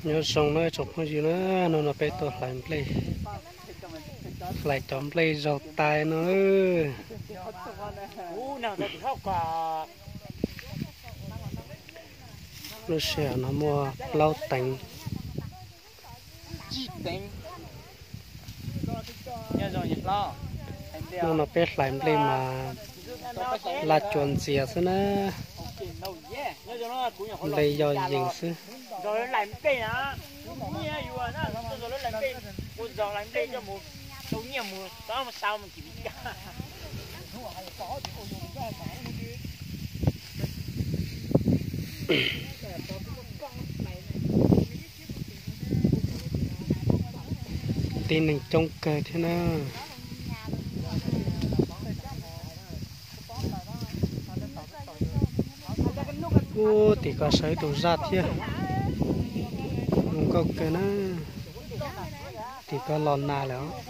Nyob zoo na tsoom phooj ywg na, hnub no peb tuaj hlais nplej, hlais cov nplej zaug tais no. Lub sij hawm no muaj plaub teev. Hnub no peb hlais nplej mas laj cua ntxias xwb na. Nplej yog yees xwb. Tib neeg coob kawg thiab na. Ub, tim ko sawv ib tug zaj thiab. Zoo nkauj kawg na. Tim ko los nag lawm os.